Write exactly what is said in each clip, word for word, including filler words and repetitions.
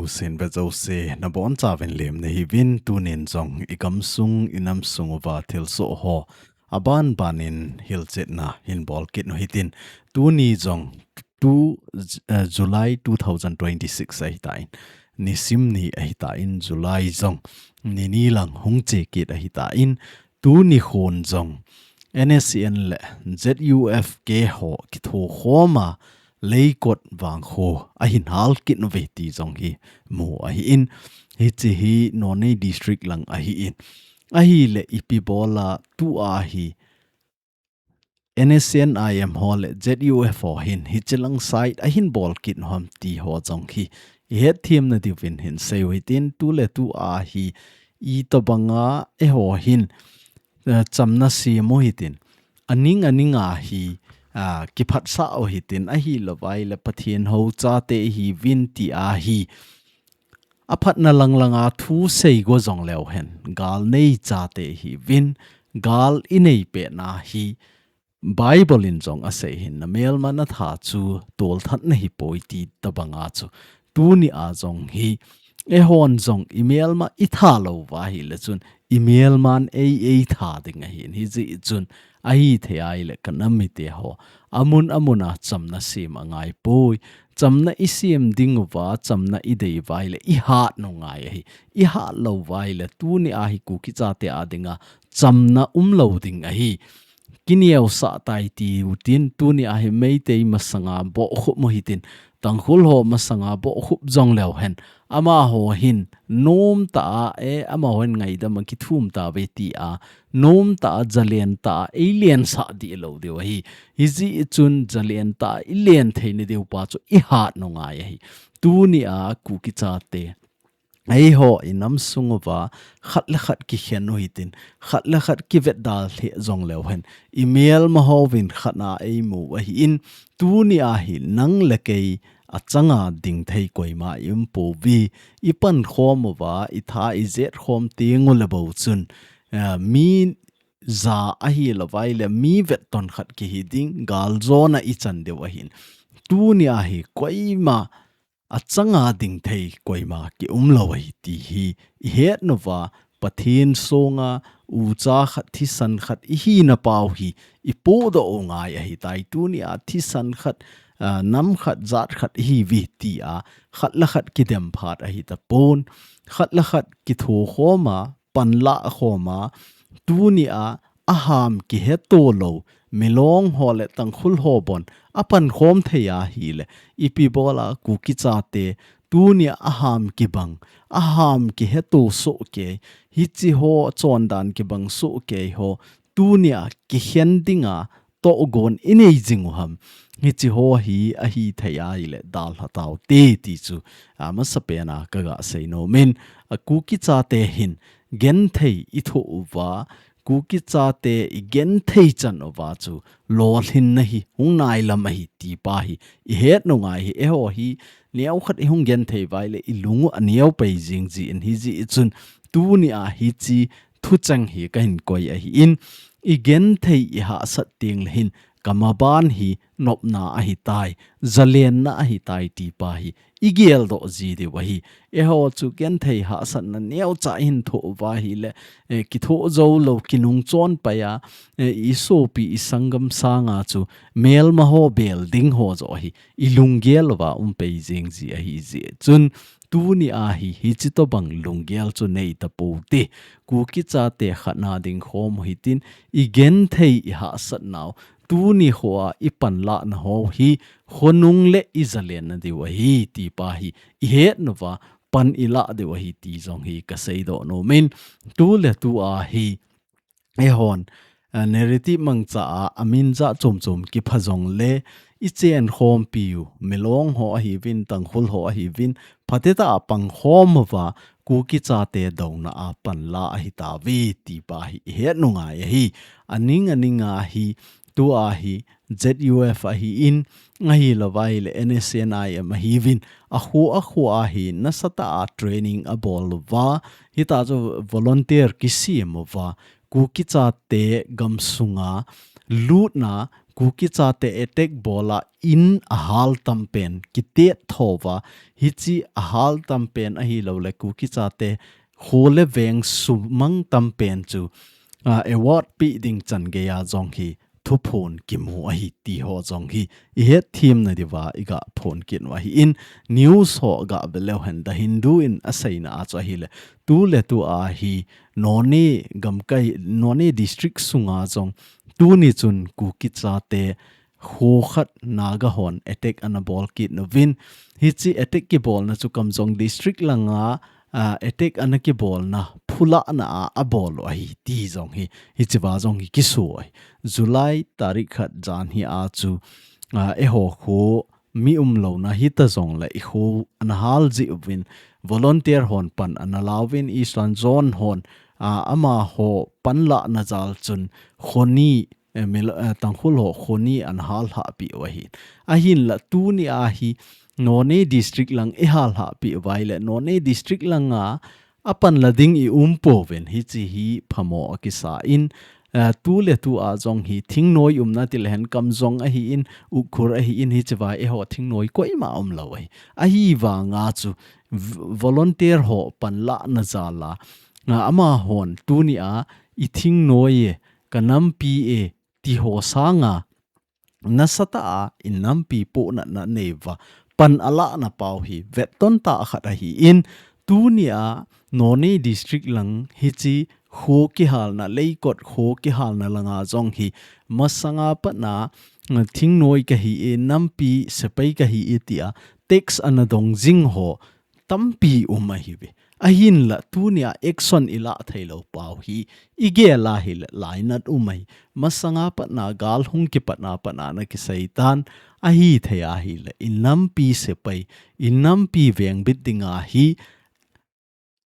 Pathen vejouse, nabonchauvin lemna hiuvin, tunin jong igamsung, inamsung uva thilsoh ho aban banin hilchetna hin bolkit u hitin. Tuni jong two, eh, July two thousand twenty-six ahitan. Nisim ni ahitan, July jong nini lang hung chekit ahitan. Tuni khun jong N S C N le Z U F K ho kithokhoma leikot vangkho ahin halkit uve ti jong hi mu ahin, hiche hi Noney District lang ahin. Ahile ipi bola tua hi N S C N I M ho le Z U F ho hin hiche lang side ahin bolkit u ham ti ho jong hi ihet themna diuvin hin seiu hitin, tuletua hi itobanga eiho hin, eh, chamna sem u hitin, aning aninga hi, ah, kiphatsah u hitin, ahilouva ahile Pathen hou chate ihiuvin tia hi aphatna langlanga thu seigo jongleu hen, gal nei chate ihiuvin, gal inei petna hi Bible in jong asei hin, namelma natha chu tolthat nahipoi ti tobanga chu, tunia jong hi eihon jong imelma itha louva ahile chun imelman ei eitha ding ahin, hijeh chun ahithei ahile kanam mite ho, amun amuna chamna sem angaipoi. Chamna isem dinguva, chamna idei uva ahile ihat u ngai ahi. Ihat louva ahile tunia hi Kuki chate a dinga chamna umlou ding ahi. Kineosah tai tiu tin, tunia hi Meitei masanga bohkhup u hitin, Tangkhul ho masanga bohkhup jongleu hen, amaho hin nomtah a, e, amaho hin ngaidam a kithum tauve tia nomtah a, jalen tah a eilensah dih lou diu ahi. Hijeh chun jalen tah a ilen theina diu pa chu ihat u ngai ahi. Tunia Kuki chate eiho inamsung uva khat le khat kikhen u hitin, khat le khat kivetdal lheh jongleu hen, imelma houvin khatna eimu ahin, tunia hi nang le kei achanga dingthei koima ium pouve. Ipankhom uva, itha ijetkhom tengule bou chun, eh, mi ja ahilouva ahile mi vetton khat kihi ding, galjona ichan diu ahin. Tunia hi koima achanga dingthei koima kiumlou ahi ti hi ihet uva, Pathen songa ucha khat thisan khat ihinau hi ipohdoh u ngai ahitai. Tunia thisan khat, ah, nam khat, jat khat ihiuve tia khat le khat kidem phat ahitapon, khat le khat kithokhoma, panlah khoma, tunia aham kiheto lou Milong ho le Tangkhul ho bon apankhom thei ahile, ipi bola Kuki chate tunia aham kibang, aham kiheto sohkei, hiche ho chondan kibang sohkei ho tunia kikhen dinga tohgon inei jing u ham? Hiche ho hi ahithei ahile dalha taute ti chu, a, masapena kaga sei nomin, a, Kuki chate hin genthei ithoh uva, Kuki chate igenthei chan uva chu lolhinna hi hung nailam ahi ti pa hi ihet u ngai ahi. Eiho hi neokhat ihung genthei uva ahile ilung u aneo pai jing jin, hijeh chun tunia hiche thucheng hi kahin koi ahin, igenthei ihahsat tengle hin kamaban hi nopna ahitai, jalenna ahitai ti pa hi igeldoh ji diu ahi. Eiho chu genthei hahsatna neocha ihin thoh uva ahile, eh, kithoh joulou kinungchon pai a, eh, isopi isanggam sanga chu melma ho bel ding ho joh hi ilunggel uva um pai jing ji ahi jeh chun, tunia hi hiche tobang lunggel chu neitapoute. Kuki chate khatna dingkhom u hitin, igenthei ihahsatnau, tuni hoa ipanlahna ho hi khonung le ijalenna diu ahi ti pa hi ihet uva pan ilah diu ahi ti jong hi kaseidoh nomin, tuletua hi eihon, a, narrative mangcha a, amin jat chom chom kipha jongle, ichenkhompiu, Milong ho ahiuvin, Tangkhul ho ahiuvin, phatetah a pangkhom uva, Kuki chate douna a panla ahitauve ti pa hi ihet u ngai ahi. Aning aninga hi, tua hi Z U F ahin, ahilouva ahile N S C N I M ahiuvin, akhu akhu a hi nasatah a training abol uva, hita chu volunteer kisem uva, Kuki chate gamsunga lutna Kuki chate attack bola in ahal tampen kitet thouva, hichi ahal tampen ahilouleh Kuki chate kho le veng sumang tampen chu, ah, award pe ding chan geiya jong hi thuphon kimu ahi ti ho jong hi ihet themna diuva iga phon kit u ahin, news ho ga ve leu hen The Hindu in aseina a chu ahileh, tu le tu a hi Noney gamkai, Noney district sunga jong tuni chun Kuki chate kho khat Naga hon attack ana bol kit uvin, hichi attack kibolna chu Kamjong district langa, ah, attack ana kibolna phulahna a abol u ahi ti jong hi, hichiva jong hi kiso ahi. July tarik khat jan hi a chu, ah, eiho kho mi umlouna hita jongleh ikho ana hal jiuvin, volunteer hon pan ana lauvin, Eastern Zone hon, ah, amaho panlahna jal chun kho ni, eh, mil-, eh, Tangkhul ho kho ni ana hal lhah peh u ahi. Ahinlah tuni a hi Noney district lang ihal lhah peh uva ahileh, Noney district langa apan la ding i um pouvin, hichi hi phamo akisa in, eh, tu le tu a jong hi thingnoi umna tileh hen Kamjong ahin, Ukhrul ahin, hichiva eiho thingnoi koima umlou ahi. Ahivanga chu v-, volunteer ho panlahna jal a, ah, amahon tuni a i thingnoi e, ka nampi e, ti ho sanga nasatah a in nampi pohnatna neiuva pan alahna pau hi vetton tah khat ahin, tuni a Noney district lang hichi kho kihalna, Leikot kho kihalna langa jong hi masanga patna, mm, thingnoi kahi e, nampi sepai kahi e tia tax ana dong jing ho tampi um ahiuve. Ahinlah tuni a action ilah theilou pau hi igel a hileh lainat um ahi. Masanga patna gal hung kipatna patna ana kisei tan, ahithei a hileh i nampi sepai, i nampi vengbit dinga hi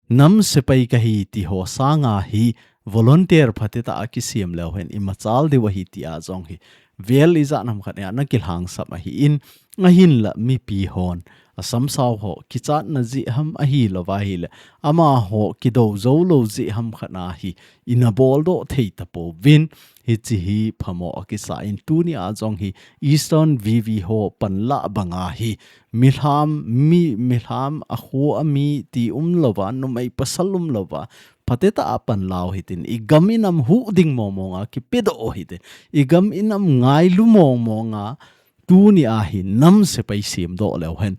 nam sepai kahi ti ho sanga hi volunteer phatetah a kisem leu hen imachal diu ahi tia jong hi vel ijat ham khat a ana kilhangsap ahin, ahinlah mipi hon asamsau ho kichatna jeh ham ahilouva ahileh, amaho kidou jou lou jeh ham khat a hi ina boldoh thei tapouvin, hichi hi phamo akisa in, tuni a jong hi Eastern V V ho panlah banga hi milham, mi, milham, akho ami ti umlouva, numei pasal umlouva, phatetah a panla u hitin, i gam i nam huh ding mongmonga kipedoh u hitin, i gam i nam ngailu mongmonga tuni a hi nam sepai semdoh leu hen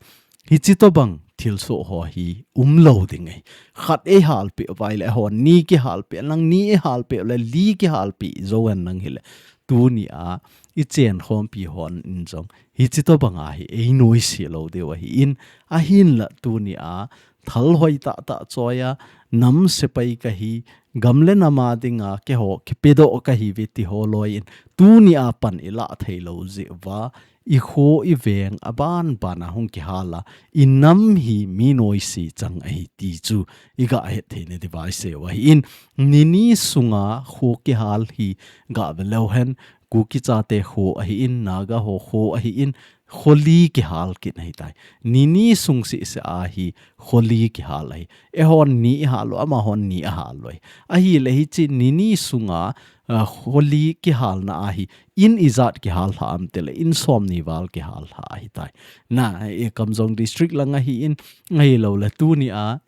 hichi tobang thilsoh ho hi umlou ding ahi. Khat eihalpeh uva ahileh, hon ni kihalpeh, lang ni eihalpeh uleh li kihalpeh jou hen lang hileh, tuni a i chenkhompi hon in jong hichi tobanga hi einoise lou diu ahin, ahinlah tuni a thalhoi tahtah choi a, nam sepai kahi, gam le nam a dinga keiho kipedoh kahiuve ti ho loi in, tuni a pan ilah theilou jeh uva, i kho i veng abanbana hung kihal a, i nam hi mi noise chang ahi ti chu iga het theina diuva isei u ahin, nini sunga kho kihal hi ga ve leu hen, Kuki chate kho ahin, Naga ho kho ahin, kho li kihal kit ahitai. Nini sung seh seh a hi kho li kihal ahi. Eihon ni ihal u, amahon ni ahal u ahi. Ahileh hichi nini sunga, ah, kho li kihalna a hi in ijat kihal lha ham tileh, in somni val kihal lha ahitai. Na, eh, Kamjong district lang ahin, ahilouleh tuni a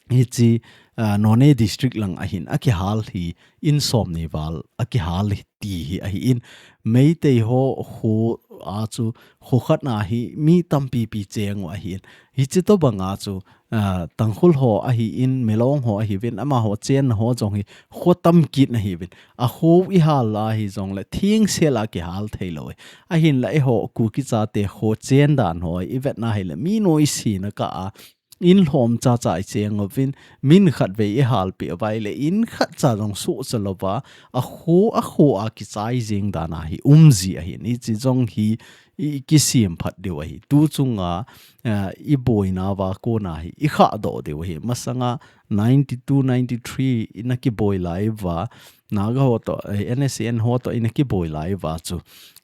hichi, ah, Noney district lang ahin, akihal hi in somni val akihal hi ti hi ahin, Meitei ho kho a chu kho khat na hi mi tampipi cheng u ahin, hichi tobanga chu, ah, Tangkhul ho ahin, Milong ho ahiuvin, amaho chenna ho jong hi kho tam kit na ahiuvin, akho ihal a hijongleh thengsel a kihal theilou ahi. Ahinlah eiho Kuki chate kho chen dan ho ivetna hileh mi noisena kah a, in lhom chacha icheng uvin, min khatvei ihalpeh uva ahileh, in khatcha jong sohcha louva, akho, akho a kichai jeng dan a hi umji ahin, hichi jong hi i, i kisem phat diu ahi. Tu chunga, eh, i boina uva kona hi i khahdoh diu ahi. Masanga ninety-two, ninety-three ina kiboi lai uva, Naga ho toh, eh, N S C N ho toh ina kiboi lai uva chu,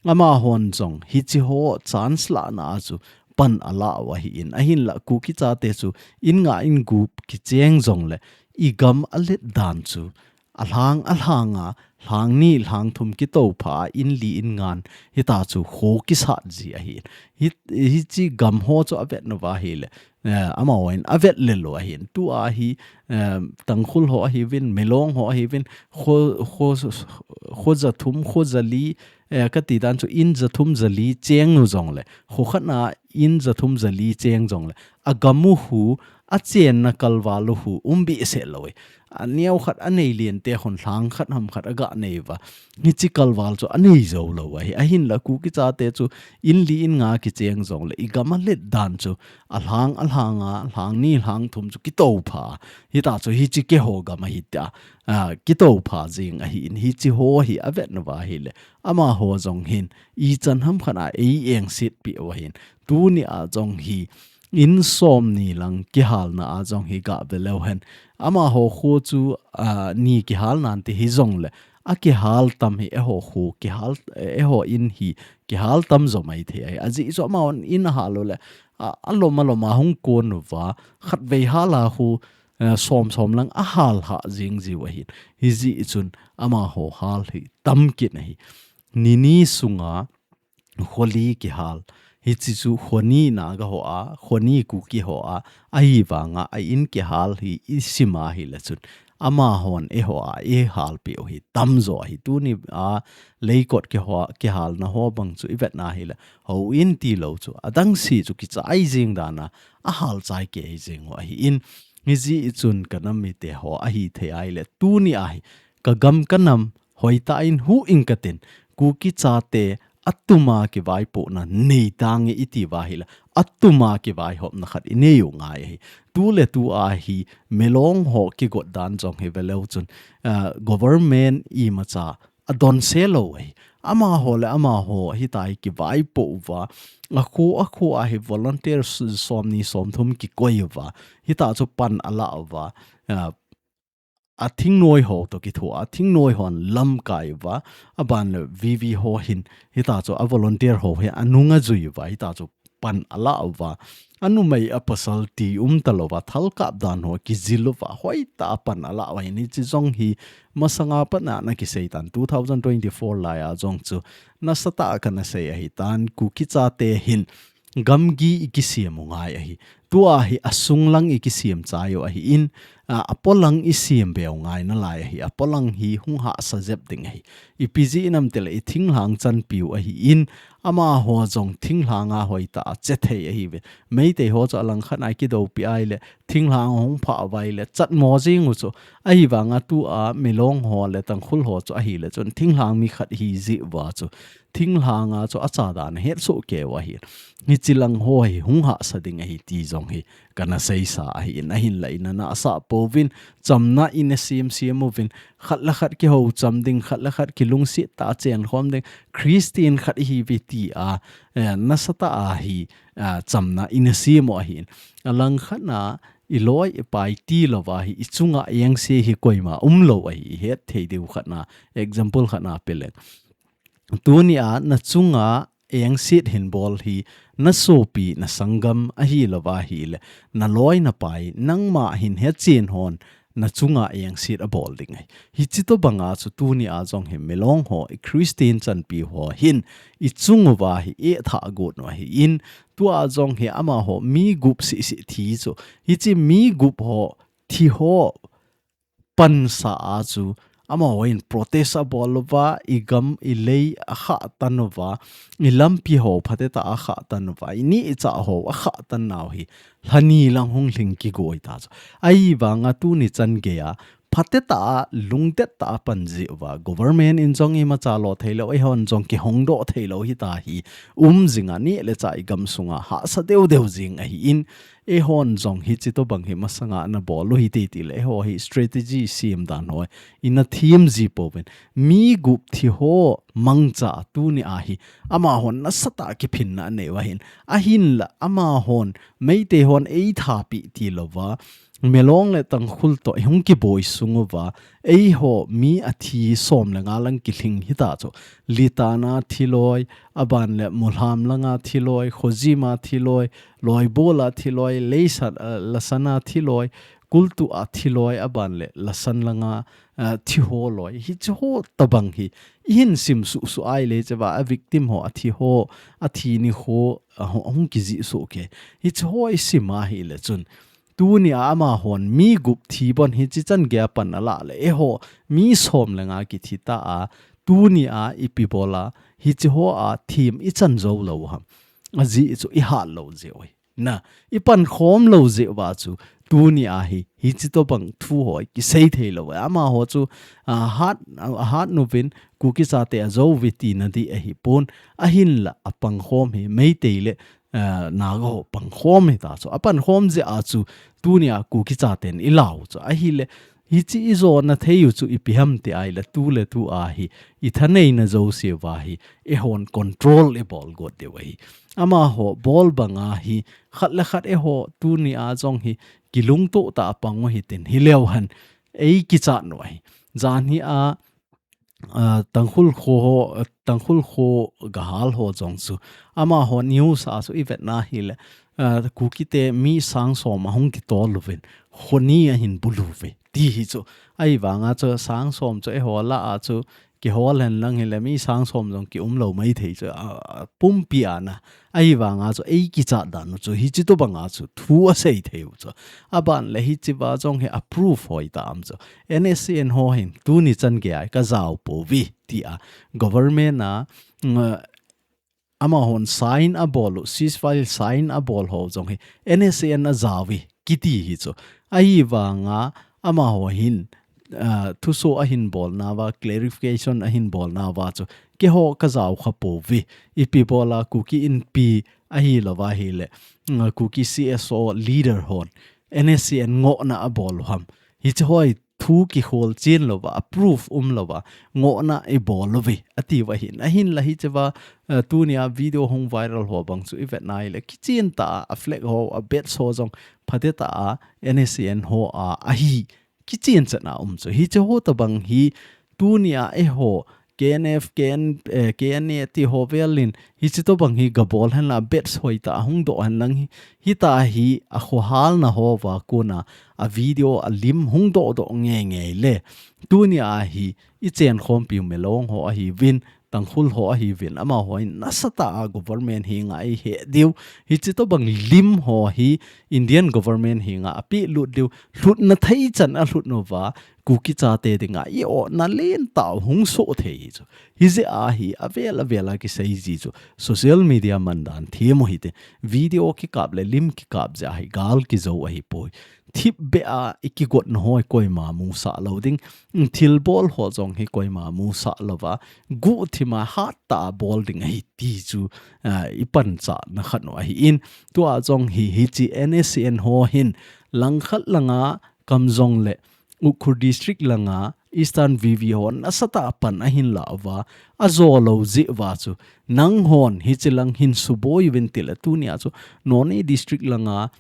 amahon jong hichi ho chance lahna a chu pan alah u ahin, ahinlah Kuki chate chu in nga in gup kicheng jongleh, i gam alet dan chu alhang, alhang a, lhang ni, lhang thum kitoupha, in li in ngan, hita chu kho kisat ji ahi. Hi, hichi gam ho chu avet nauva ahile, eh, amahon avet lelou ahin. Tua hi, eh, Tangkhul ho ahiuvin, Milong ho ahiuvin, kho, kho, kho ja thum, kho ja li, eh, kati dan chu in ja thum ja li cheng u jongle, kho khat na in ja thum ja li cheng jongle, agam u khu, achenna kalval u khu, um behseh lou e. Aneo khat anei lien te khun lhang khat ham khat aga nei uva. Hichi kalval chu anei jou lou ahi. Ahinla Kuki chate chu in li in nga kicheng jongle, igam alet dan chu alhang, alhang a, lhang ni, lhang thum chu kitoupha. Hita chu hichi keiho gam ahi tia, a, kitoupha jing ahin, hichi ho hi avet nauva ahile, amaho jong hin ichan ham khat a ei engset peh u ahin. Tuni a jong hi in som ni lang kihalna a jong hi gave leu hen. Amaho kho chu, a, ni kihal nante hijongle, akihal tam hi eiho kho kihal, eiho in hi kihal tam jo maithei ahi. Ajeh chu amahon in ahal u le, a, alom alom a hung kon uva, khatvei hal a khu, eh, som som lang ahal ha jing jiu ahin. Hijeh chun amaho hal hi tam kit ahi. Ni ni sunga kho li kihal. Hichi chu kho ni Naga ho a, kho ni Kuki ho a, ahivanga a in kihal hi isim a ahile chun, amahon eiho a eihal peh u hi tam jo ahi. Tuni a leikot kihal, kihalna ho bang chu ivet na ahile, houin tilou chu, adang se chu kichai jing dan a, ahal chai kei jing u ahin. Hijeh chun ka nam mite ho ahithei ahile, tuni a hi, ka gam ka nam, hoitah in huhhing katin, Kuki chate, atuma kivaipohna nei tange iti uva ahile, atuma kivaihopna khat inei u ngai ahi. Tu le tu a hi, Milong ho kigot dan jong hi ve leu chun, ah, government imacha adonse lou ahi. Amaho le amaho hitia hi kivaipoh uva, akhu, akhu a hi volunteer s-, som ni som thum kikoi uva, hita chu pan ala uva, ah, a thingnoi ho toh kithoa, a thingnoi hon lamkai uva, aban le V V ho hin, hita chu a volunteer ho hi anung ajui uva, hita chu pan ala uva, anumei apasal ti um talouva, thal kap dan ho kijil uva, hoitah a pan ala uva ahin. Hichi jong hi masanga pat a ana kisei tan, two thousand twenty-four lai a jong chu nasatah a kana sei ahitan, Kuki chate hin gamgi ikisem u ngai ahi. Tua hi asung lang ikisem chai u ahin, a, apolang isem be u ngai nalai ahi. Apolang hi hung hahsa jep ding ahi. Ipi jeh inem itile ithinglhang chanpiu ahin, amaho jong thinglhang a hoitah a che thei ahiuve. Meitei ho chu alangkhat a kidoupi ahile, thinglhang hung phah uva ahile, chatmo jing u chu. Ahivanga tua Milong ho le Tangkhul ho chu ahile chun, thinglhang mi khat hi jeh uva chu, thinglhang a chu acha dan ahetsoh kei u ahi. Hichi lang ho hi hung hahsa ding ahi ti jong hi kana seisa ahin, ahinla ina nahsah pouvin, chamna ina semsem uvin, khat le khat kihoucham ding, khat le khat kilungset tah a chenkhom ding, Christian khat ihiuve tia, eh, nasatah a hi, ah, chamna ina sem u ahin. Alangkhat a, iloi ipai tilouva hi, ichunga engse hi koima umlou ahi, ihet thei diu khat a, example khat a peleng. Tuni a nachunga engset hin bol hi, nasopi, nasanggam ahilouva ahile, naloi napai, nangma hin hechen hon, nachunga engset abol ding ahi. Hichi tobanga chu tuni a jong hi Milong ho, i Christian chanpi ho hin, ichung uva hi, etha got u ahin, tua jong hi amaho mi gup sisi thi chu. Hichi mi gup ho, thi ho, pansa a chu, amaho hin protest abol uva, igam, ilei akhah tan uva, ilampi ho phatetah a akhah tan uva, ini icha ho akhah tan nau hi, lhani lang hung lhing kigoi ta chu. Ahivanga tuni chan geiya, phatetah a, lungdettah a pan jeh uva, government in jong imacha lo theilou, eihon jong kihongdoh theilou hita hi, um jinga neh le chah igam sunga, hahsa deu deu jing ahin, eihon jong hichi tobang hi masanga nabol u hite tile, eiho hi strategy sem dan ho, ina them ji pouvin. Mi gup thi ho mangcha tuni a hi, amahon nasatah a kiphinna anei u ahin. Ahinla, amahon, Meitei hon eithapi tilouva, Milong le Tangkhul toh ihung kiboi sung uva, eiho mi athi som le nga lang kilhing hita chu. Litan a thiloi, aban le Mulham langa thiloi, Khojim a thiloi, Loibol a thiloi, Leisan, eh, Lasan a thiloi, kultu a thi loi aban le lasan langa, ah, thi ho loi. Hichi ho tabang hi. Ihin sim suh suh ai le cheva a victim ho a thi ho, a thi ni ho, a ho, hung kizi suh ke. Hichi ho i sim a hi le chun. Tuni a amahon mi gup thi bon hichi chan gei a pan a la le. Eiho mi som le nga kithi ta a. Tuni a ipi bol a. Hichi ho a thim i chan zo lo ham. A zi chu i hat lo zi oi. Na, i pan khom lo zi va chu. Tuni a hi, hichi to bang thu ho kisei thei lo. Amaho chu, a, hat, a, hat nu vin, Kuki chate a zo vi ti na di a hi pon. A hin la, a pang khom hi, Meitei le, a, Naga ho pang khom hi ta chu. A pan khom zi a chu, tuni a Kuki chaten i lau chu. A hi le, hichi i zo na thei u chu ipi ham ti ai le, tu le tu a hi, i thanei na zo si va hi, i hon control i bol got de va hi. Amaho, bol bang a hi, khat le khat eiho, tuni a zong hi, kilungto ta a pang u hi tin, hi leo han, ei kichat nu a hi. Zan hi a, a, Tangkhul kho ho, Tangkhul kho gahal ho zong chu. Amaho news a chu i vet na hi le, a, Kuki te mi sang som a hung kitol lu vin, kho ni a hin bu lu ve. Ti hi chu, a hi vang a chu sang som chu eiho la a chu, kihol hen lang hi le mi sang som zong ki um lo mai thei chu, a, a, pumpi a na. A hi vang a chu, ei kichat dan u chu, hichi to bang a chu, thu a sei thei u chu. A ban le hichi va zong hi a proof hoi ta am chu. N S C N ho hin, tuni chan gei a ka zau po vi, ti a. Government a, mm, amahon sign a bol u, ceasefire sign a bol ho zong hi, N S C N a zau vi, kiti hi chu. A hi vang a, amaho hin, ah, thuso a hin bol na va, clarification a hin bol na va chu. Keiho ka zau kha po vi. Ipi bol a Kuki Inpi a hi lo va hi le. Mm, Kuki C S O leader hon. N S C N ngoh na a bol u ham. Hichi hoi thu kikhol chin lo va, a proof um lo va. Ngoh na i bol u vi. A ti va hin. A hin la hichi va, ah, tuni a video hung viral ho bang chu i vet na hi le. Kichin ta a flag ho, a badge ho zong phate ta a N S C N ho a, a hi. Kichin chan a um chu. Hichi ho ta bang hi tuni a eiho K N F, K N, eh, K N A ti ho vel in hichi to bang hi ga bol hen la badge hoi ta hung do hen lang hi. Hi ta hi a kho hal na ho va ko na a video a lim hung do do nge nge le. Tuni a hi i chen khom piu me long ho a hi vin. Tangkhul ho a hi vin, amaho in nasa ta a government hi nga i he diu. Hichi to bang lim ho hi Indian government hi nga a pi lut diu. Lut na thei chan a lut no va, Kuki chate ding a i o na len ta hung so thei hi chu. Hi zi a hi a vel a vel a kisei zi chu. Social media man dan thi mo hi te. Video kikap le lim kikap zi a hi gal ki zo a hi poi. Thip be a i kigot na hoi koima mu sa lo ding. Thil bol ho zong hi koima mu sa lo va. Gu thima hat ta bol ding a hi ti chu, ah, i pan cha na khat no a hi in. Tua zong hi hichi N S C N ho hin lang khat langa Kamjong le Ukhrul District langa Eastern V V ho nasa ta pan a hin la va. A zo lo zi va chu. Nang hon hichi lang hin suboi vin ti le tuni a chu. Noney District langa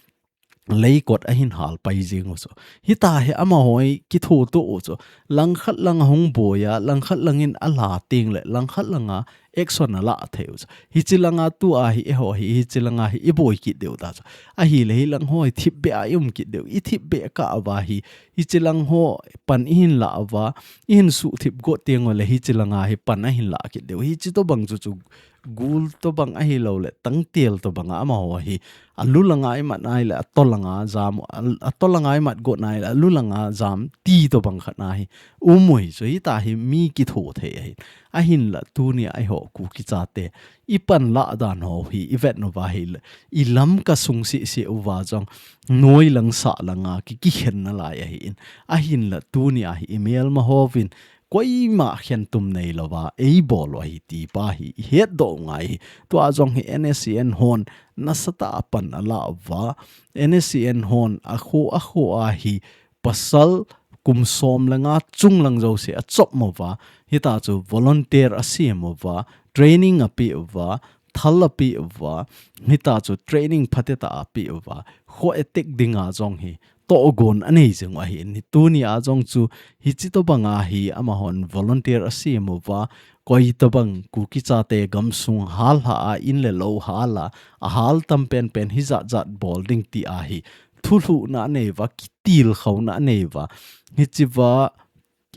leikot a hin hal pai zing u chu. Hi ta hi amaho i kitho to u chu. Lang khat lang a hung boi a, lang khat lang in a la ting le, lang khat lang a action a la thei u chu. Hichi lang a tu a hi eiho hi, hichi lang a hi i boi kit deu ta chu. A hi le hi lang ho i thip be a i um kit deu, i thip be ka a va hi. Hichi lang ho pan i hin la a va, i hin su thip got tiang le hichi lang a hi pan a hin la kit deu. Hichi to bang chu chu gul to bang a hi lo le, tang tial to bang a amaho hi. A lu langa i mat nai le, a to langa zam, a, a to langa i mat got nai le, a lu langa zam ti to bang khat na hi. U mui chu hi ta hi mi kitho thei a hi. A hin la tuni a eiho Kuki chate. I pan la dan ho hi, i vet no va hi le. I lam ka sung si si u va zong. Noi lang sa langa ki, ki khen na lai a hi in. A hin la tuni a hi i mel ma ho vin. Koima khen tum nei lo va, ei bol lo hi ti pa hi, i het do ngai hi. Tua zong hi N S C N hon, nasa ta pan a la va. N S C N hon, a kho, a kho a hi, pasal kum som le nga chung lang zo se a chop mo va. Hi ta chu volunteer a si mo va, training a pi va, thal a pi va. Hi ta chu training phate ta a pi va. Kho etek ding a zong hi, to gon a nei zing u a hi. Ni tuni a zong chu hichi to bang a hi amahon volunteer a si mo va. Koi to bang Kuki chate gam sung hal ha a in le lo hal a. A hal tam pen pen hi zat zat bol ding ti a hi. thulhuhna anei uva, kitilkhouna anei uva. Hichi uva,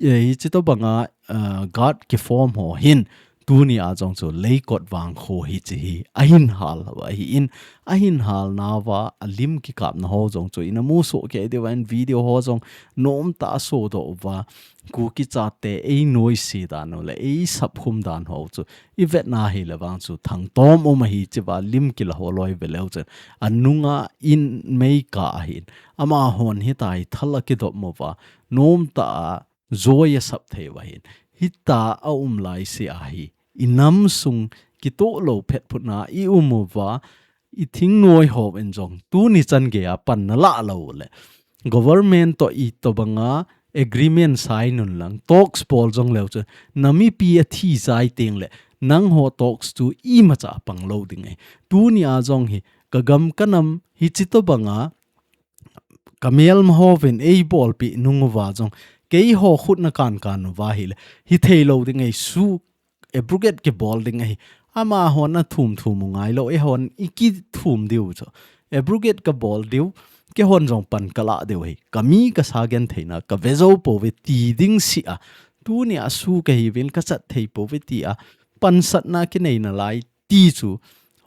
eh, hichi tobanga, eh, guard kiform ho hin, tuni a jong chu Leikot vangkho hichi hi ahin hal uva ahin, ahin halna uva, alim kikapna ho jong chu ina musoh kei diu vin, video ho jong nomtah a sodoh uva, Kuki chate einoise dan u le eisapkhum dan ho chu ivetna hile vang chu thangtom um ahi, hichi uva lim kila ho loi ve leu chun, anunga in meikah ahin, amahon hitia hi thal akidop uva, nomtah a joi asap thei uva ahin, hitia aum laise ahi, inam sung kitoh lou phetphutna ium uva, ithing noi hon jong tuni chan geiya pan nalah lou le, government toh itobanga agreement sign un lang, talks bol jong leu chun, namipi athi chai teng le, nangho talks chu imacha pang lou ding ahi. Tuni a jong hi, kagam kanam hichi tobanga, kamelma hovin eibolpeh nung uva jong, keiho khutna kankan uva hile, hithei lou ding ahi, SoO abrogate kibol ding ahi. Amahon athum thum u ngailou, eihon ikithum diu chu. Abrogate kabol diu, keihon jong pan kalah diu ahi. Kami kasa gentheina kave jou pouve ti ding seh a, tuni a SoO kahiuvin kachat thei pouve tia pansatna kinei nalai ti chu,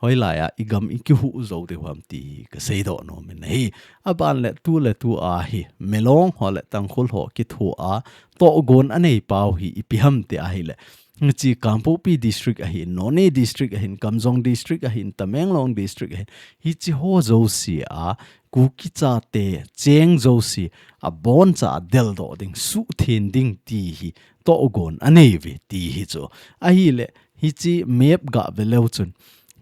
hoilaiya igam ikihuh jou diu ham ti hi kaseidoh nom in ahi. Aban le tu le tu a hi, Milong ho le Tangkhul ho kithoa tohgon anei pau hi ipi ham ti ahile, hichi Kangpokpi district ahin, Noney district ahin, Kamjong district ahin, Tamenglong district ahin, hichi ho jouse a Kuki chate cheng jouse aboncha deldoh ding, suhtheng ding ti hi tohgon anei uve ti hi chu. Ahile, hichi map gave leu chun,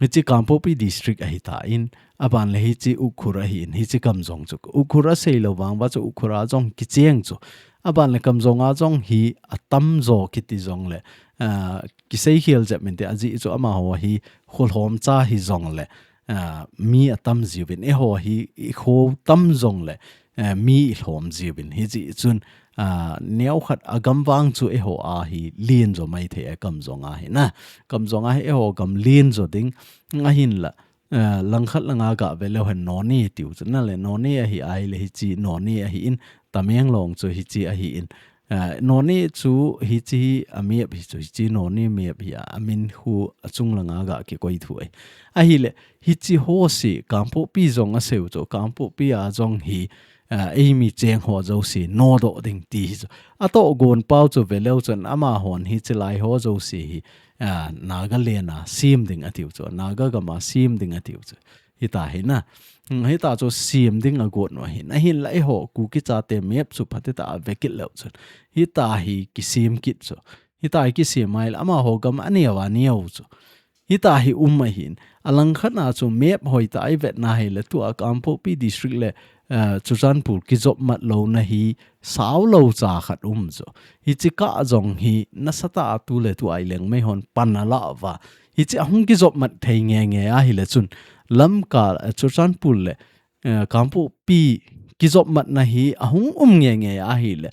hichi Kangpokpi district ahitan, aban le hichi Ukhrul ahin, hichi Kamjong chu. Ukhrul asei lou vang uva chu Ukhrul a jong kicheng chu. Aban le Kamjong a jong hi atamjo kiti jong le, ah, kiseikhel jep inte, ajeh chu amaho hi kholhomcha hijong le, ah, mi atam jiuvin, eiho hi ikho tam jong le, eh, mi ilhom jiuvin. Hijeh chun, ah, neokhat agam vang chu eiho a hi lenjo maithei a, Kamjong a hi na. Kamjong a hi eiho gam lenjo ding ahinla, eh, langkhat langa gave leu hen Noney tiu chu. Nale Noney ahi ahile hichi Noney ahin, Tamenglong chu hichi ahin. Ah, Noney chu hichi hi a map hi chu, hichi Noney map hi a, amin khu achung langa gakikoi thu ahi. Ahile, hichi ho seh, Kangpokpi jong asei u chu, Kangpokpi a jong hi, ah, eimi cheng ho jouse nodoh ding ti hi chu. Atohgon pau chu ve leu chun amahon hichi lai ho jouse hi, ah, Nagaland a sem ding atiu chu, Naga gam a sem ding atiu chu. Hita hi na. Hmm, hita chu sem ding agot u ahin. Ahinla eiho Kuki chate map chu phatecha a vekit leu chun, hita hi kisem kit chu. Hita hi kisem ahile amaho gam aneo aneo chu. Hita hi um ahin. Alangkhat a chu map hoitah a ivetna hile tua Kangpokpi district le, eh, Churachandpur kijopmat louna hi saulou cha khat um chu. Hichi kah jong hi nasatah a tu le tu a ilengmai hon pan alah uva, hichi ahung kijopmat thei ngenge ahile chun, lamkal, eh, Churachandpur le, eh, Kangpokpi kijopmatna hi ahung um ngenge ahile,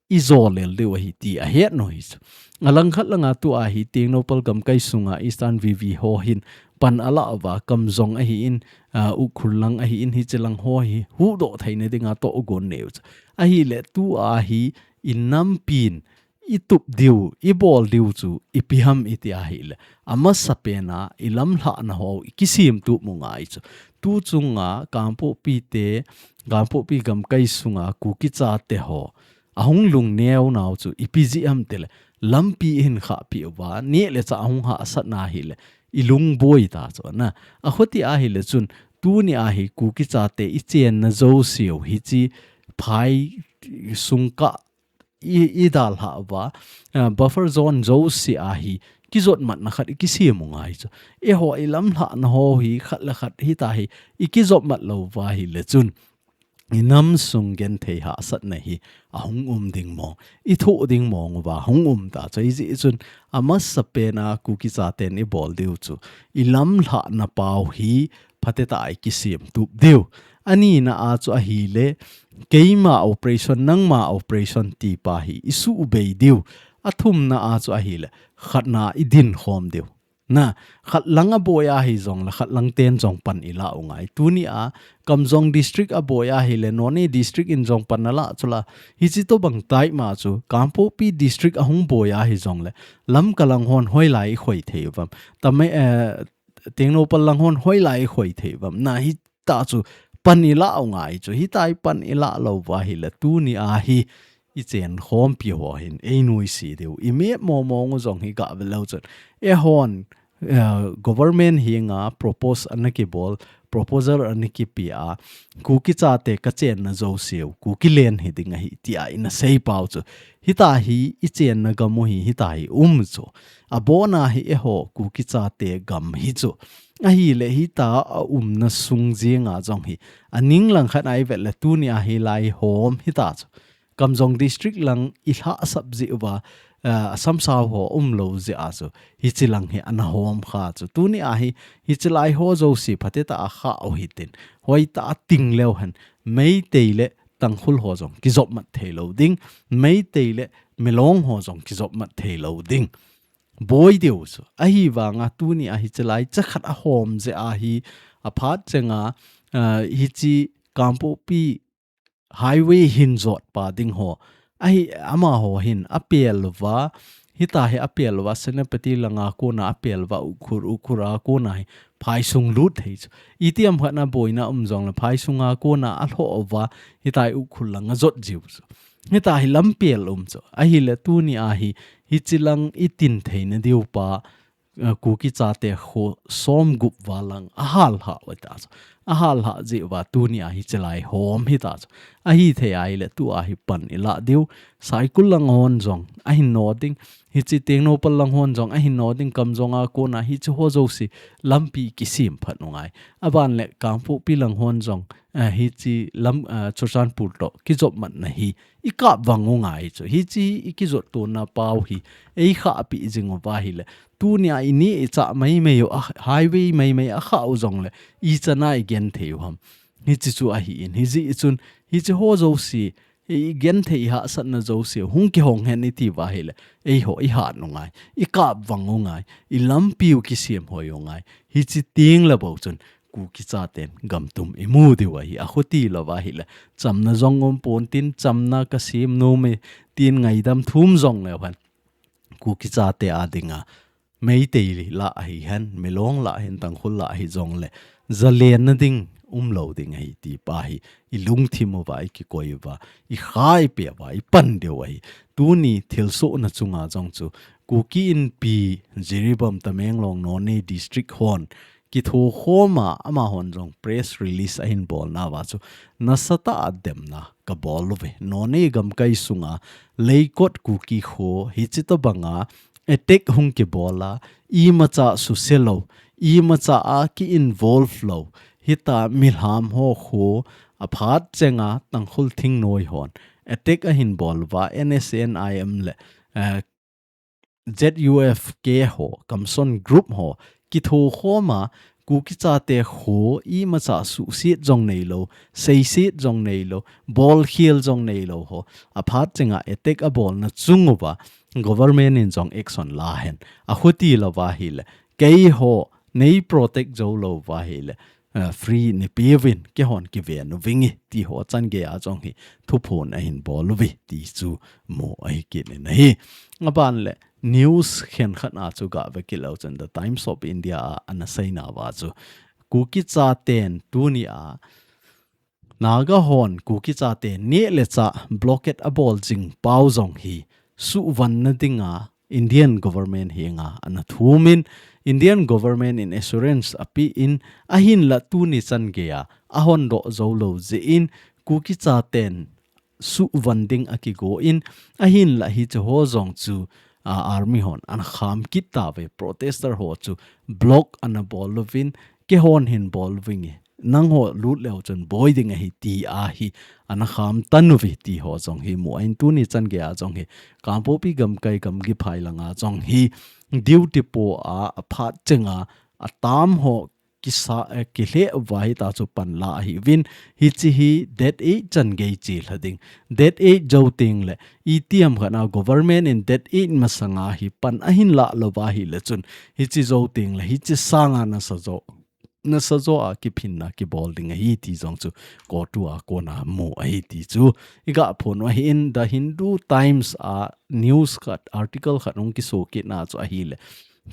ijolel diu ahi ti ahet u hi chu. Alangkhat langa tua hi Tengnoupal gamkai sunga Eastern V V ho hin pan alah uva, Kamjong ahin, ah, Ukhrul lang ahin, hichi lang ho hi huhdoh theina dinga tohgon anei u chu. Ahile tua hi inampin itup diu, ibol diu chu ipi ham iti ahile, amasapen a ilamlhahna ho ikisemtup u ngai chu. Tu chunga Kangpokpi te, Kangpokpi gamkai sunga Kuki chate ho ahung lungneo nau chu ipi jeh ham tile, lampi ihin khahpeh uva, neh le chah ahung hahsatna hile, ilungboi ta chu na. Akhuti ahile chun, tuni a hi Kuki chate ichenna jouse u hichi phai sung kah i, idalhah uva, ah, buffer zone jouse a hi kijopmatna khat ikisem u ngai chu. Eiho ilamlhahna ho hi khat le khat hita hi ikijopmat lou uva ahile chun, inam sung genthei hahsatna hi ahung um ding mong, ithoh ding mong uva hung um ta chu. Hijeh chun amasapen a Kuki chaten ibol diu chu, ilamlhahna pau hi phatecha a ikisemtup diu. Anina a chu ahile, keima operation, nangma operation ti pa hi isuhbei diu. Athumna a chu ahile, khatna idinkhom diu. Na, khat lang a boi ahi jong le, khat lang ten jong pan i la u ngai. Tuni a, Kamjong district a boi ahi le, Noney district in jong pan na la chu la, hichi to bang tai ma chu, Kangpokpi district a hung boi ahi jong le, Lamka lang hon hoilai i khoi thei uvam. Tame, eh, Tengnoupal lang hon hoilai i khoi thei uvam. Na hi ta chu pan i la u ngai chu. Hi ta i pan i la lo va hi le tuni a hi i chen khompi ho hin ei nuisat diu. I me mo mo ngu jong hi ga ve lo chun. E hon, eh, government hi nga propose ana kibol, proposal ana kipi a, Kuki chate ka chenna jo siu, Kuki len hi ding ahi ti a ina sei pau chu. Hi ta hi i chenna gam u hi, hi ta hi um chu. A bona hi e ho Kuki chate gam hi chu. Ahi le hi ta a umna sung jing a jong hi. A ning lang khat ai vet le tuni a hi lai hom hi ta chu. Kamjong district lang i hla sap ji uva, eh, a samsau ho um lo ji a chu. Hichi lang hi ana hom kha chu. Tuni a hi, hichi lai ho jo si phate ta a kha u hi tin. Hoi ta a ting leo hen. Meitei le Tangkhul ho jong kijop mat thei lo ding. Meitei le Milong ho jong kijop mat thei lo ding. Boi diu chu. Ahi vanga tuni a hichi lai cha khat a hom je ahi a phat chenga, ah, hichi Kangpokpi highway hin jot pa ding ho. Ahi ama ho hin a pel va, hi ta hi a pel va, Senapati langa kona a pel va, Ukhrul, Ukhrul a kona hi phai sung lut thei chu. I tiam khat na boina um jong le phai sunga kona a lho va, hi ta hi Ukhrul langa jot jiu chu. Hi ta hi lam pel um chu. Ahi le tuni a hi, hichi lang i tin thei na diu pa, eh, Kuki chate kho som gup va lang a hal ha wa ta chu. A hal ha ji va tuni a hichi lai hom hi ta chu. Ahi thei ai le tu a hi pan i la diu. Saikul lang hon jong, a hin no ding. Hichi Tengnoupal lang hon jong, a hin no ding Kamjong a kona hichi ho jo si lampi kisim phat u ngai. A ban le Kangpokpi lang hon jong, eh, hichi lam, eh, Churachandpur to kijop mat na hi i kap vang u ngai chu. Hichi i kijot to na pau hi, ei kha pi jing u va hi le. Tuni a i ni i cha mai mai u, a highway mai mai a kha u jong le, i cha na i gen thei u ham. Hichi chu ahi in, hichi i chun, hichi ho jo si, i gen thei i hahsat na jo si, hung kihong hen i ti va hi le. Ei ho i hat u ngai, i kap vang u ngai, i lampi u kisim hoi u ngai. Hichi ting le bo chun, Kuki chaten gam tum i mu diu ahi, a khuti lo va hi le. Chamna jong um pon tin, chamna ka sim nom e, tin ngaidam thum jong le van. Kuki chate a dinga, Meitei la ahi hen, Milong la ahi hen, Tangkhul la ahi jong le, zalen na ding, um lo ding ahi ti pa hi, i lungthim u va, i kikoi u va, i khai pe va, i pan diu ahi. Tuni thilsoh na chunga jong chu, Kuki Inpi, Jiribam, Tamenglong, Noney district hon, kitho khoma ama hon jong press release a hin bol na va chu, nasa ta a demna ka bol u ve. Noney gamkai sunga, Leikot Kuki kho, hichi to banga, attack hung kibol a, i macha su se lo, i macha a ki involve lo, hi ta milham ho kho, a phat chenga Tangkhul thingnoi hon, attack a hin bol va, N S N I M le, eh, Z U F K ho, Kamson Group ho, kitho khoma, Kuki chate kho, i macha suhsiat jong nei lo, seisit jong nei lo, bol khial jong nei lo ho, a phat chenga attack a bol na chung u va, government in jong action la hen, a khuti lo va hi le, kei ho, nei protect jo lo va hi le, eh, free ni piuvin, kei hon kiven u vingi, ti ho chan gei a jong hi, thuphon a hin bol u vi, ti chu mu ahi kit in ahi. A ban le, news khen khat a chu ga ve kit leu chun The Times of India a ana sei na va chu. Kuki chaten tuni a Naga hon Kuki chate neh le chah blockade a bol jing pau jong hi suhvan na dinga Indian government henga ana thum in Indian government in assurance a pe in ahin la tuni chan gei a a hon doh jo lo jeh in Kuki chaten suhvan ding a kigo in, ahin la hichi ho jong chu, a, army hon ana kham kit ta ve, protester ho chu block ana bol uvin, kei hon hin bol uvinge, nang ho lut leu chun boi ding ahi ti a hi ana kham tan uve ti ho jong hi mu ahin tuni chan gei a jong hi, Kangpokpi gamkai gamgi phai langa jong hi, duty po a, a phat chenga, a tam ho kisa, eh, kilheh uva hita chu panla ahiuvin, hiche hi date eight chan gei chelha ding. Date eight jou tengle, itiham khat a government in date eight masanga hi pan ahin lah louva ahile chun, hiche jou tengle, hiche sanga nasa jo, nasa jo a kiphinna kibol ding ahi ti jong chu COTU a kona mu ahi ti chu iga phon u ahin, The Hindu Times a news khat, article khat hung kiso kitna chu ahile,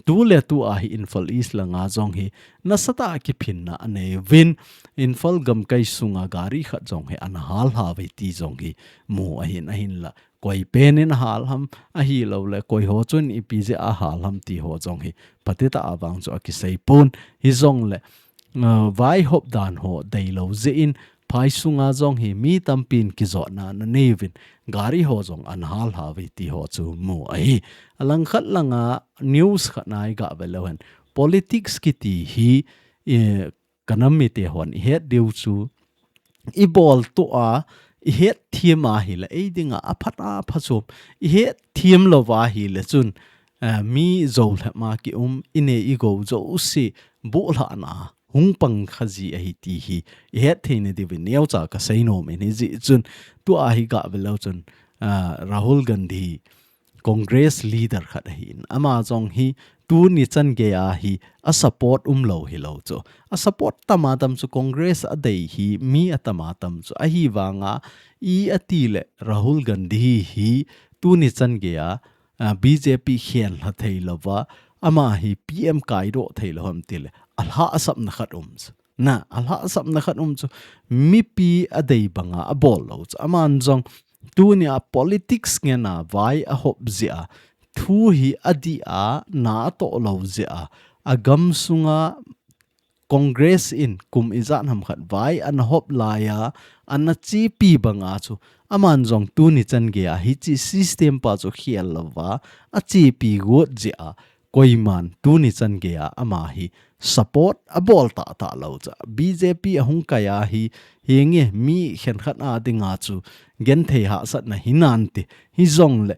tuletu a hi Imphal East langa jong hi nasatah a kiphinna anei uvin, Imphal gamkai sunga gari khat jong hi ana hal hauve ti jong hi mu ahin, ahinla koi pen in ahal ham, ahilouleh koi ho chun ipi jeh a ahal ham ti ho jong hi phatechan vang chu akisei pon. Hijongle, uh, vaihop dan ho deilou jeh in, phai sunga jong hi mi tampin kijotna ana nei uvin, gari ho jong ana hal hauve ti ho chu mu ahi. Alangkhat langa news khat na iga ve leu hen, politics kiti hi, eh, kanam mite hon ihet diu chu, ibol tou a, ihet them ahile, ei dinga aphat a phachom, ihet them louva ahile chun, eh, mi jou lhep ma kium, inei igou jouse, buhlhahna hung pang kha ji ahi ti hi ihet theina diuvin neocha kasei nom in, hijeh chun tua hi ga ve leu chun, ah, Rahul Gandhi, Congress leader khat ahin, ama jong hi tuni chan gei a hi a support umlou hilou chu. A support tam a tam chu Congress a dei hi mi atam a tam chu. Ahivanga i ati le Rahul Gandhi hi tuni chan gei a, ah, B J P khen lha thei louva, ama hi P M kaidoh thei lou ham tile, alhahsamna khat um chu. Na, alhahsamna khat um chu, mipi adei banga abol lou chu. Aman jong, tunia politics ngen a vai ahop jeh a, thu hi adih a, na atoh lou jeh a, agam sunga Congress in kum ijat ham khat vai ana hop laiya, ana chepi banga chu, aman jong tuni chan gei a, hiche system pa chu khel louva, achepi got jeh a, koiman tuni chan gei a ama hi support abol tahtah lou chu. B J P ahung kai a hi, hinge mi khenkhat a dinga chu genthei hahsatna hinante. Hijongle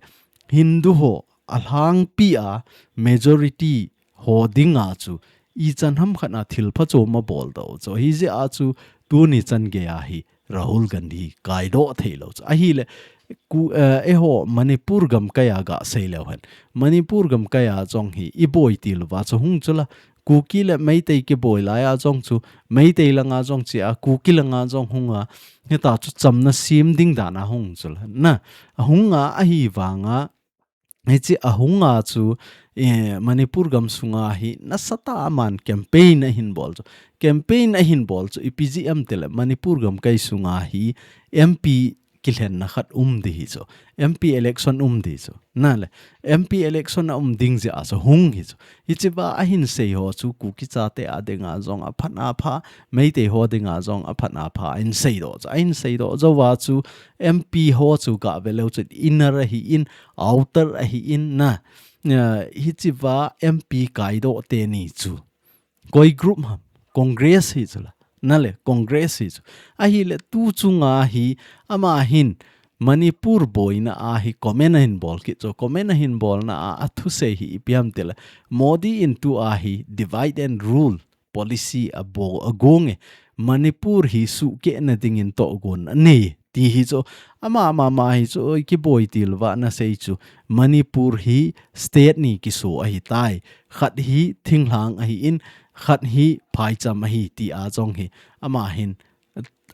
Hindu ho alhangpi a majority ho dinga chu ichan ham khat a thil phachom abol doh chu. Hijeh a chu tuni chan gei a hi Rahul Gandhi kaidoh thei lou chu. Ahile, ku, eh, eiho Manipur gamkai a ga sei leu hen. Manipur gamkai a jong hi iboi til uva chu hung chula. Kuki le Meitei kiboi laiya jong chu, Meitei langa jong chea, Kuki langa jong hunga, hita chu chamna sem ding dan a hung chula. Na, ahunga ahivanga, hiche ahunga chu, eh, Manipur gam sunga hi nasatah a aman campaign ahin bol chu. Campaign ahin bol chu, ipi jeh ham tile, Manipur gamkai sunga hi M P kilhenna khat um ding hi chu. M P election um ding chu. Nale, M P election aum ding jeh a chu hung hi chu. Hichea ahin sei ho chu Kuki chate a dinga jong aphat apha, Meitei ho dinga jong aphat apha, ahin sei doh chu. Ahin sei doh jouva chu M P ho chu ga ve leu chun inner ahin, outer ahin na. Eh, hichea M P kaidoh teni chu koi group ham? Congress hi chula. Nale, Congress hi chu. Ahile tu chunga hi ama hin Manipur boina a hi comment ahin bol kit chu. Comment ahin bolna a, athusei hi ipi ham tile, Modi in tua hi divide and rule policy abo-, agong e. Manipur hi sukehna dingin tohgon anei ti hi chu. Ama, ama, ama hi chu, oi, kiboi til uva ana sei chu. Manipur hi state ni kiso ahitai. Khat hi thinglhang ahin, khat hi phaicham ahi tia jong hi ama hin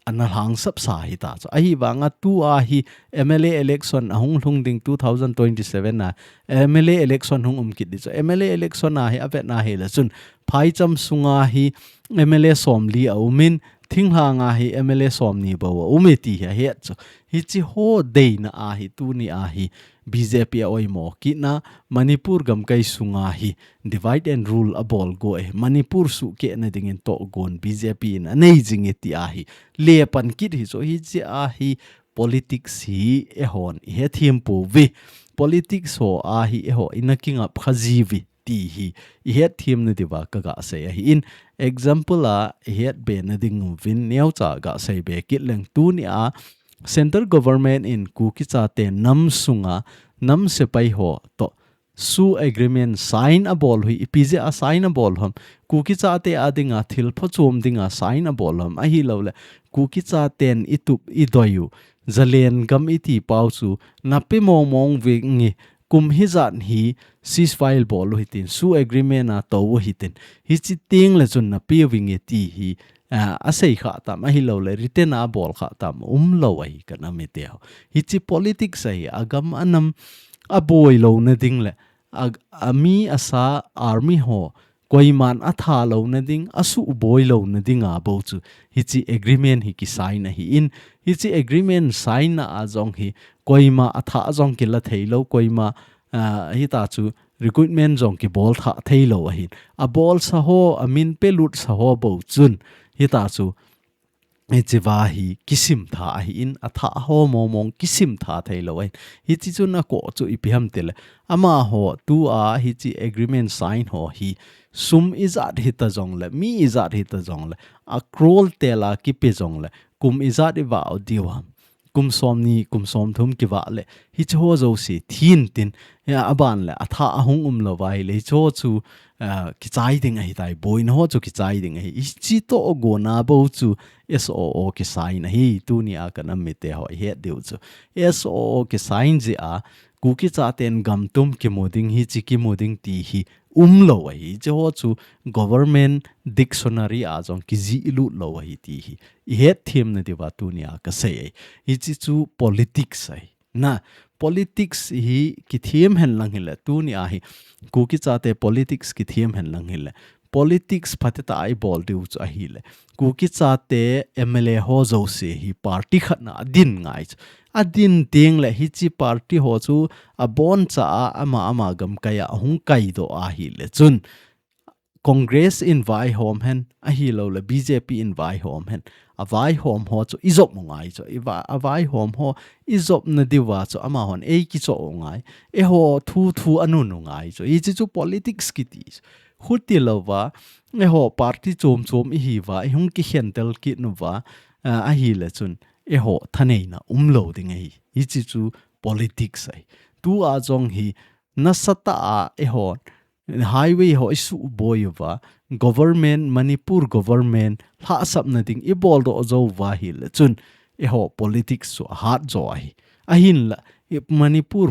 ana lhangsap sa hita chu. Ahivanga tua hi M L A election ahung lhung ding two thousand twenty-seven a, M L A election hung um kit ding chu. M L A election a hi avetna hile chun phaicham sunga hi M L A somli aumin, thinglhanga hi M L A somni bou aume ti hi ahet chu. Hiche ho deina a hi tunia hi B J P a oimo kitna, Manipur gamkai sunga hi divide and rule abol go e, Manipur sukehna dingin tohgon B J P in anei jing e tia hi lepan kit hi chu. Hichea hi politics hi eihon ihethem pouve. Politics ho a hi eiho ina kingap kha jiuve ti hi ihetthemna diuva kaga sei ahin, example a ihetbe na dinguvin neocha ga seibe kit leng, tunia Central Government in Kuki chate nam sunga nam sepai ho toh SoO Agreement sign abol u hi, ipi jeh a sign abol u ham. Kuki chate a dinga thil phachom dinga sign abol u ham. Ahilouleh, Kuki chaten itup idoi u Zalen gam iti pau chu, nape mong mong venge, kum hijat hi ceasefire bol u hitin, SoO Agreement a tou u hitin, hichi tengle chun nape venge ti hi, ah, asei kha tam, ahilouleh, written a abol kha tam, umlou ahi ka nam mite ho. Hichi politics ahi, agam anam aboi louna ding le, a, ami asa army ho, koiman atha louna ding, asuboi louna dinga bou chu, hichi agreement hi kisign ahin, hichi agreement sign na a jong hi, koima atha jong kila theilou, koima, ah, hita chu recruitment jong kibol tha theilou ahin. Abolsa ho, amin pelutsa ho bou chun, hita chu, hichi va hi kisim tha ahin, atha ho mong mong kisim tha theilou ahin. Hichi chun akoh chu ipi ham tile, amaho tua hichi agreement sign ho hi, sum ijat hita jongle, mi ijat hita jongle, a crore tela kipe jongle, kum ijat ivah u diu ham. Kum somni, kum somthum kivah le, hichi ho jouse thin tin, ya, aban le, atha ahung umlou va ahile, hichi ho chu, ah, kichai ding ahitai, boina ho chu kichai ding ahi. Hichi toh gona bou chu SoO kisign ahi, tunia ka nam mite ho ihet diu chu. SoO kisign jeh a, Kuki chaten gam tum kimu ding, hichi kimu ding ti hi umlou ahi. Hichi ho chu government dictionary a jong kijih lut lou ahi ti hi ihet themna diuva tunia kasei ahi. Hichi chu politics ahi. Na, politics hi kithem hen lang hile, tunia hi Kuki chate politics kithem hen lang hile, politics phatecha a ibol diu chu ahile, Kuki chate MLA ho jouse hi party khat na adin ngai chu. Adin tengle hichi party ho chu aboncha a ama ama gamkai a hung kaidoh ahile chun, Congress in vaihom hen, ahilouleh BJP in vaihom hen, avaihom ho chu ijop u ngai chu, iva-, avaihom ho ijopna diuva chu amahon eikichoh u ngai, eiho thu thu anun u ngai chu, hichi chu politics kiti chu. Hutilouva, eiho party chom chom ihiuva, ihung kikhentel kit uva, ah, ahile chun, eiho thaneina umlou ding ahi. Hichi chu politics ahi. Tua jong hi, nasatah a eiho highway ho isuboi uva, government, Manipur government lhahsamna ding iboldoh jou uva ahile chun, eiho politics chu ahat jo ahi. Ahinla, i-, Manipur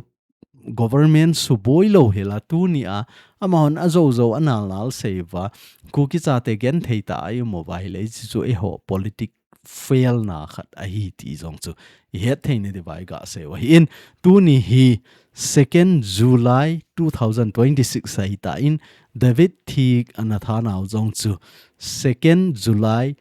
government suboi lou hela tunia, amahon ajou jou anal nal sei uva, Kuki chate genthei tah a ium uva ahile, hichi chu eiho politics fail na khat ahi ti jong chu ihet theina diuva igasei u ahin, tuni hi second July two thousand twenty-six ahitan, David Thiek ana thanau jong chu second July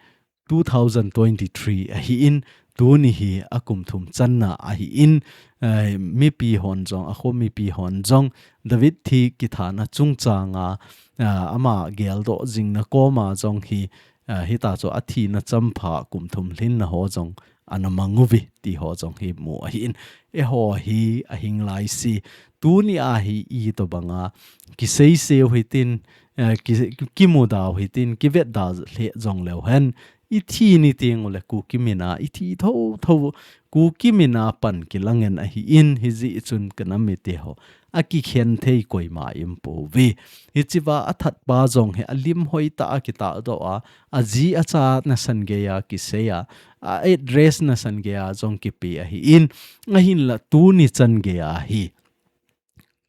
two thousand twenty-three ahin, tuni hi akum thum channa ahin, eh, mipi hon jong, akho mipi hon jong, David Thiek kithana chungchanga, ah, ama geldoh jingna koma jong hi, ah, hita chu athina champha kum thum lhinna ho jong ana mang uve ti ho jong hi mu ahin. Eiho hi ahing laise, tunia hi itobanga kisei sei u hitin, eh, ki, kimuda u hitin, kivetda lheh jongleu hen, ithi ni tengule Kuki mina ithi thotho, Kuki mina pan kilangen ahin, hijeh chun ka nam mite ho, akikhen thei koima aumpouve. Hichea athatpa jong hi alim hoitah a kitahdoh a, aji acha nasan geiya kiseiya, a address nasan geiya jong kipe ahin, ahinla tuni chan geiya hi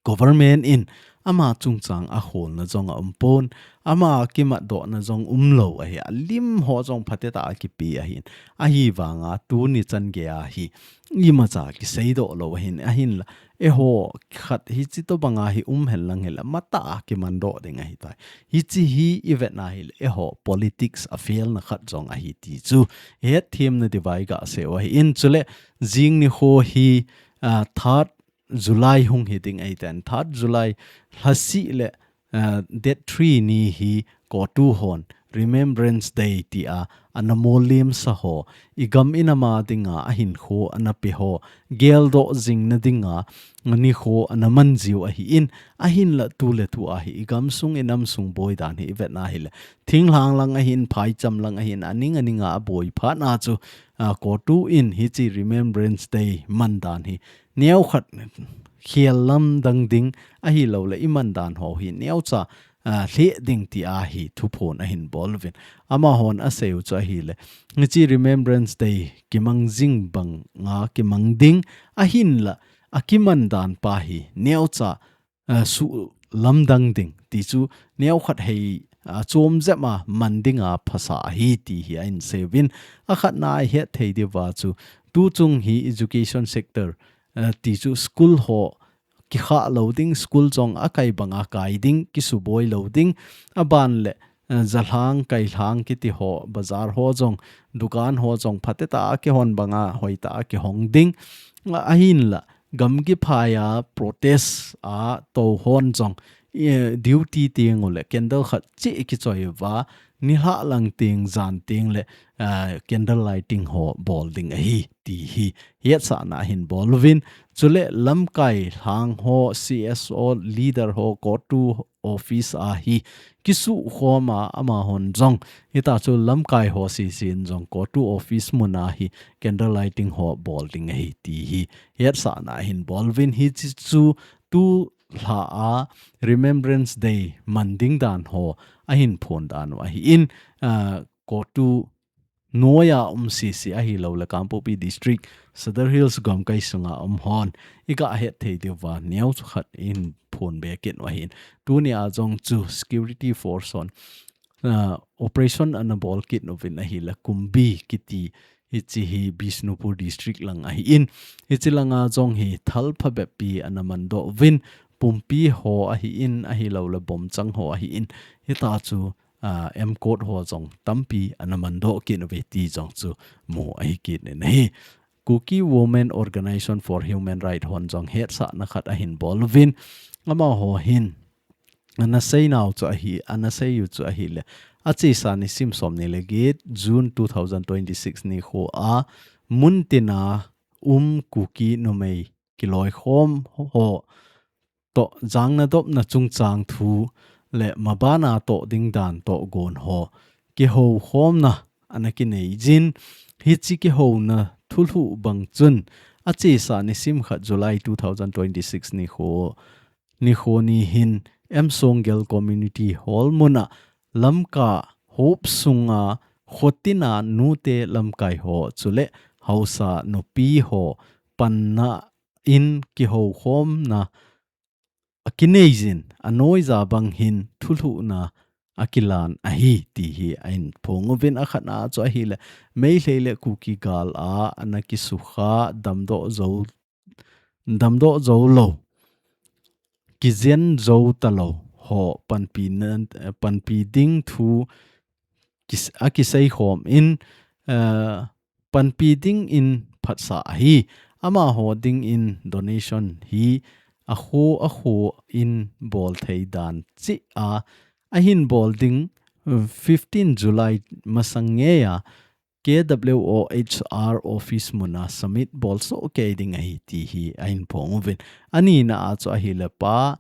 government in ama chungchang a kholna jong aumpon, ama kimatdohna jong umlou ahi, alim ho jong phatecha a kipe ahin. Ahivanga tuni chan geiya hi imacha kiseidoh lou ahin, ahinla eiho khat hichi tobanga hi um henlang hile, matah a kimandoh ding ahitai. Hichi hi ivetna hile, eiho politics a fail na khat jong ahi ti chu ihet themna diuva igasei u ahin, chule jing nikho hi, ah, third July hung hiding ahitan, third July lhasih le, ah, date three ni hi CoTU hon Remembrance Day tia ana mollimsa ho, igam inam a dinga ahinkho ana pe ho, geldoh jingna dinga nikho ana manjiu ahin, ahinla tuletua hi igamsung inamsung boi dan hi ivetna hile, thinglhang lang ahin, phaicham lang ahin, aning aninga aboi phatna chu, ah, CoTU in hichi Remembrance Day man dan hi neokhat khel lamdang ding ahilouleh i mandan ho hi neocha, ah, lheh ding ti ahi thuphon ahin bol uvin. Amahon asei u chu ahileh, hiche Remembrance Day kimang jing banga kimang ding ahinlah, akimandan pa hi neocha, ah, sulamdang ding ti chu neokhat hei, ah, chom jep a man dinga phasa ahi ti hi ahin sei uvin. Akhatna a ihet thei diuva chu tuchung hi education sector, ah, ti chu school ho kikhah lou ding, school jong akai banga kai ding, kisuboi lou ding, aban leh, eh, jalhang, kailhang kiti ho, bazar ho jong, dukan ho jong, phatecha a kihon banga, hoitah a kihong ding. A, ahinlah, gamgi phai a protest a tou hon jong, eh, duty teng uleh, candle khat cheh kichoi uva, nilhah lang teng, jan teng leh, eh, candle lighting ho bol ding ahi, ti hi hetsahna ahin bol uvin. Chuleh lamkai lhang ho, C S O leader ho, COTU office a hi kisukhom a amahon jong, hita chu lamkai ho sesen jong COTU office mun a hi candle lighting ho bol ding ahi ti hi hetsahna ahin bol uvin. Hiche chu tulha a Remembrance Day man ding dan ho ahin phon dan u ahin, ah, COTU noiya um sese ahilouleh Kangpokpi District, Sadar Hills gamkai sunga um hon, i gahet thei diuva neocha khat ihin phon be kit u ahin. Tunia jong chu security force hon, ah, operation ana bol kit uvin ahileh Kumbi kiti, hiche hi Bishnupur District lang ahin. Hiche langa jong hi thal phabep pi ana mandoh uvin, pumpi ho ahin, ahilouleh bomchang ho ahin. Hita chu, ah, M COTU ho jong tampi ana mandoh kit uve ti jong chu mu ahi kit in ahi. Kuki Women Organization for Human Rights hon jong hetsahna khat ahin bol uvin, amaho hin ana seinau chu ahi, ana sei u chu ahileh, achesa nisim somni le get June two thousand twenty-six nikho a muntina um Kuki numei kiloikhom ho toh jangnadopna chungchang thu leh mabana toh ding dan tohgon ho kihoukhomna ana kinei jin, hiche kihouna thulhuh bang chun achesa nisim khat July two thousand twenty-six nikho, nikho ni hin M Songgel Community Hall mun a Lamka hop sunga Khotina nute lamkai ho chuleh haosa nupi ho panna in kihoukhomna akinei jin, anoija bang hin thulhuhna akilan ahi ti hi ahin phong uvin. Akhatna chu ahileh, Meitei le Kuki gal a ana kisukha damdoh jou, damdoh jou lou, kijen jou talou ho panpi nan, panpi ding thu kis-, akiseikhom in, eh, panpi dingin phatsah ahi. Amaho dingin donation hi akho akho in bol thei dan cheh a, ahin bol ding, eh, fifteen July masang ngei a K W O H R office mun a submit bol soh kei ding ahi ti hi ahin phong uvin. Anina a chu ahileh Pa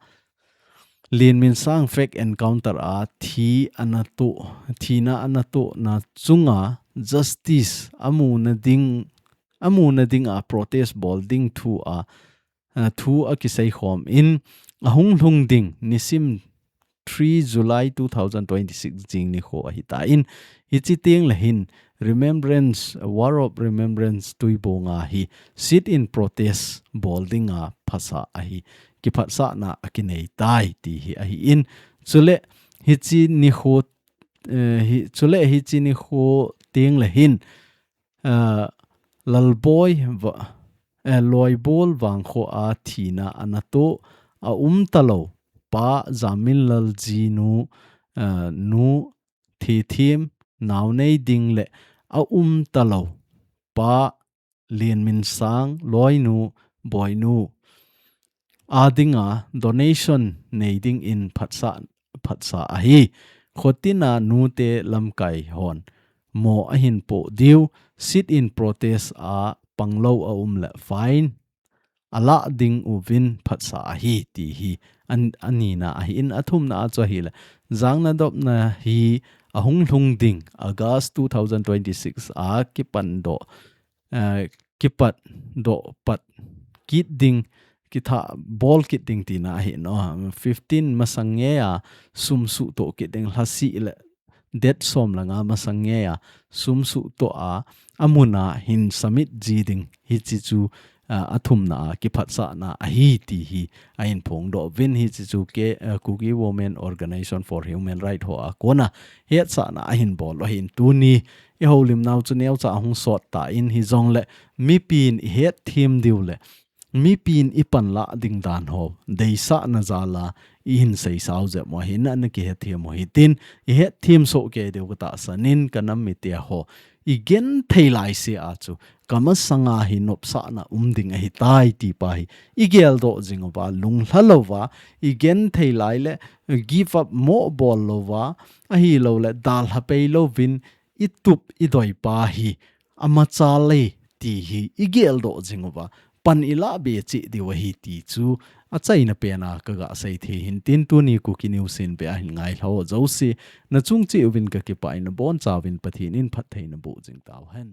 Lianminsang fake encounter a thi ana toh, thina ana tohna chunga justice amuna ding, amuna dinga protest bol ding thu a, a, thu akiseikhom in, ahung lhung ding nisim three July two thousand twenty-six jing nikho ahitan, hiche teng leh hin Remembrance, War of Remembrance Tuibong a hi sit-in protest bol dinga phasa ahi, kiphatsahna akinei tai ti hi ahin. Chuleh hiche nikho, eh, hi, chuleh hiche nikho teng leh hin, eh, Lalboi va-, eh, Loibol vangkho a thina ana toh a um talou Pa Jamminlal jinu, eh, nu Thethem naonei ding leh a um talou Pa Lianminsang loinu, boinu a dinga donation nei dingin phatsah, phatsah ahi. Khotina nute lamkai hon mo ahin poh diu sit-in protest a panglou a um leh fine alah ding uvin phatsah ahi ti hi an-, anina ahin. Athumna a chu ahileh, jangnadopna hi ahung lhung ding August two thousand twenty-six a kipan doh, eh, kipat doh pat kit ding kitha bol kit ding tina ahi no. Fifteen masang nge a sum suhtoh kit ding, lhasi le date som le nga masang nge a sum suhtoh a, amun a hin submit ji ding hichi chu, ah, athumna a kiphatsahna ahi ti hi ahin phongdoh uvin hichi chu ke, ah, Kuki Women Organization for Human Rights ho a kona hetsahna ahin bol u ahin tuni i houlimnau chu neocha hung sot tan hijongle mipin i hetthem diu le mipin i panlah ding dan ho deisahna jal a i hin seisau jep u ahin na kihetthem u hitin i hetthem soh kei diu katahsan in ka nam mite ho i genthei lai se a chu kamasanga hi nopsahna um ding ahitai ti pa hi i geldoh jing uva, lunglha louva i genthei lai le give up moh bol louva, ahilou le dalha pei louvin i tup i doi pa hi amachal e ti hi i geldoh jing uva, pan i lah be cheh diu ahi ti chu achaina pen a kaga sei thei hin tin tuni Kuki News in be ahin ngailha ho jouse na chung cheh uvin kakipah in nabonchauvin Pathen in phattheina boh jing tauhen.